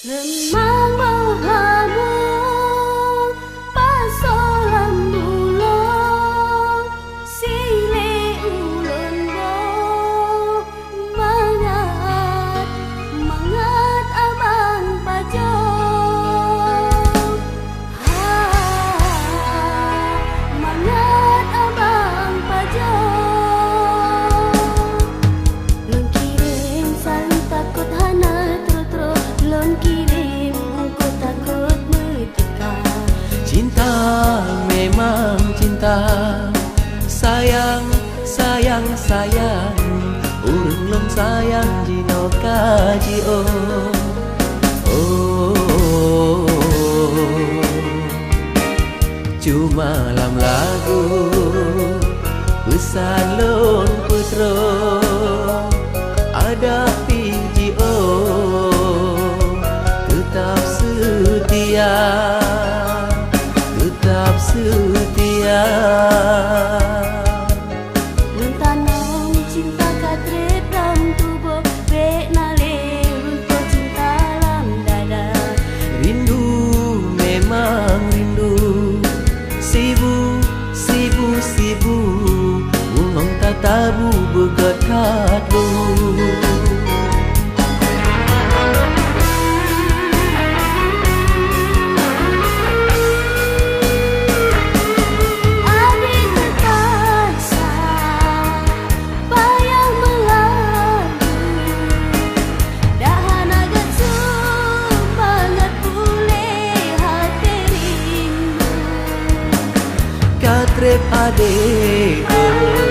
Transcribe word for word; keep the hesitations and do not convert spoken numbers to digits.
Leumang boh lamong pasoe lam bulo, silée ulôn boh mangat, mangat abang pajoh. Ha, mangat abang pajoh. Lôn kirém salam takot hana troh-troh, lôn kirém bungkôh takot meutika. Cinta memang cinta, sayang, sayang, sayang, ureueng lôn sayang jinoe ka jiôh. Oh. Cuma lam lagu peusan lôn peutroh, adak pih jiôh teutap seutia, teutap seutia. Lôn tanong cinta ka trép lam tuboh, bék na lé runtuh cinta lam dada. Rindu memang rindu, sibu, sibu, sibu, gunong tatabu beugot that lom. Adik teupaksa payah meulagu, dak hana geuseumang geupuléh até rindu. Ka trép adék, oh.